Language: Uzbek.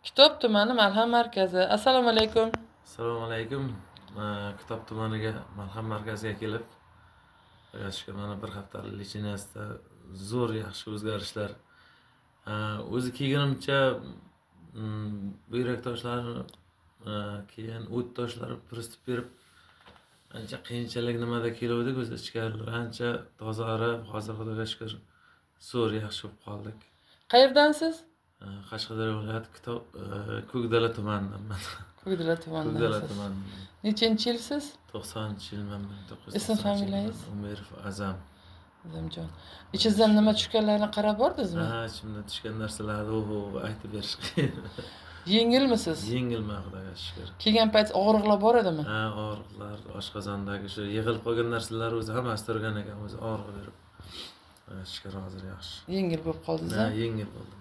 Kitob tumani Malham markazi. Assalomu alaykum. Assalomu alaykum. Kitob tumaniga Malham markaziga kelib, Xudoga shukur, mana bir haftalik лечения sida zo'r, yaxshi o'zgarishlar. O'zi kelganimcha buyrak toshlarini, keyin o't toshlari приступ berib, ancha qiyinchilik nimada keluvdik, o'zi ichkarilar ancha tozarib, hozir Xudoga shukur, zo'r, yaxshi bo'lib qoldik. Qayerdansiz? Qashqadaryo viloyati, Kitob, Ko'kdala tumanidanman. Ko'kdala Ko'kdala tumanidansiz. tumanidan. Nechinchi yilsiz? 90-yilman, 1990. Ism familiyangiz? Umerov Azam. Azamjon. Ichingizdan nima tushganlarini qarab bordingizmi? Ha, ichimdan tushgan narsalarni, oho, aytib berish qiyin. Yengilmisiz? Yengilman, Xudoga shukur. Kelgan payt og'riqlar bor edimi? Ha, og'riqlar, oshqozondagi shu yig'ilib qolgan narsalar o'zi hammasi turgan ekan, o'zi og'riq berib. Xudoga shukur, hozir yaxshi. Yengil bo'lib qoldingiz, Ha, a? yengil bo'ldim.